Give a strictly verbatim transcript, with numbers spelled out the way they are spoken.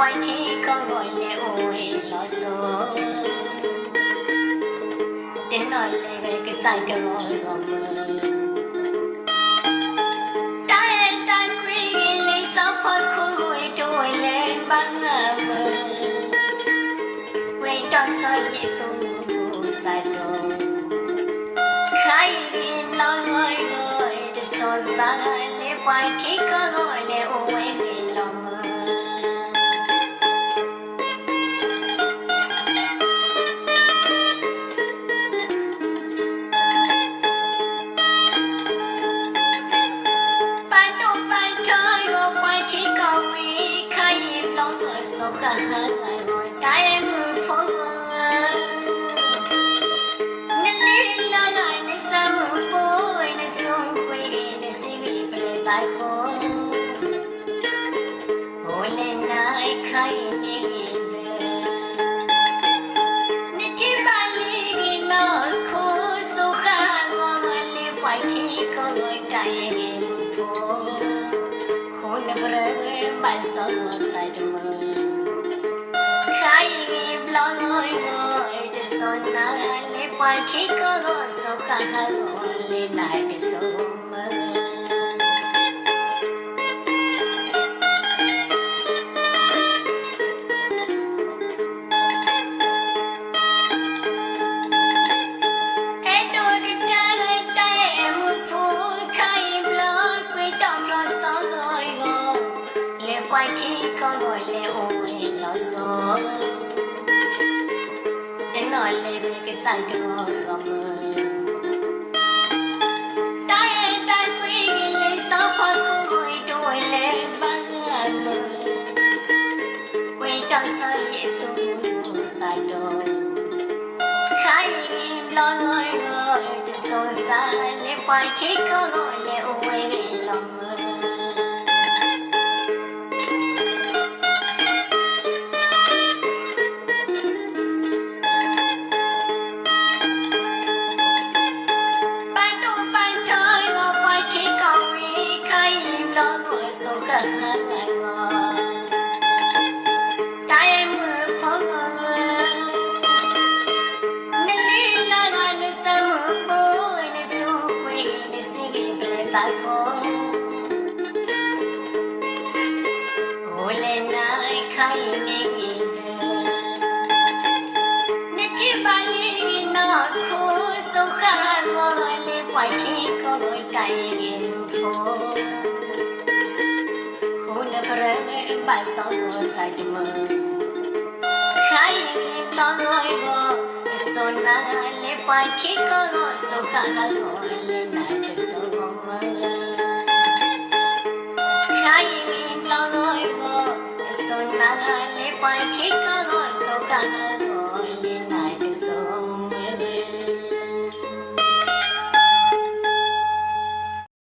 Pathiko le oe loso. Teno le ve kasa de oe. Tae ta kui le sa pa ko oe to le ba. Kwe ta sa ye to ta to. Khai le lo oe oe de so ba le pathiko le oe lo. Pato pato yo pathiko we khai lo so ka ha lo tae mu pho. Ne le la ga ne sa mu pho ne so kwe ne si we ple ba ko. Ole nai khai ni de. Ni ti ba li ni no ko so ha ngo le pathiko tae ni pho. Khun brother ba so ta de mo. Khai ni blog oi oi de so na le pathiko so ha ha ngo le na de so mo. Tae ta kui le sa pa ko oe to le ba mo. Kwe ta sa ye to ta to. Khai lo oe oe de so ta le pathiko le oe lo. Pato pato yo pathiko we khai lo so ka ha lo. Tae mu pho. Ne le la ga ne sa mu pho ne so kwe ne si ge ple ta ko. Ole nai khai ni de. Ni ti ba li na ko so ha ngo le pathiko tae ni pho. Khun brother ba so ta de mo. Khai ni blog oi go so na le pathiko so ha ha ngo le na de so mo. Khai ni blog oi go so na le pathiko so ha ha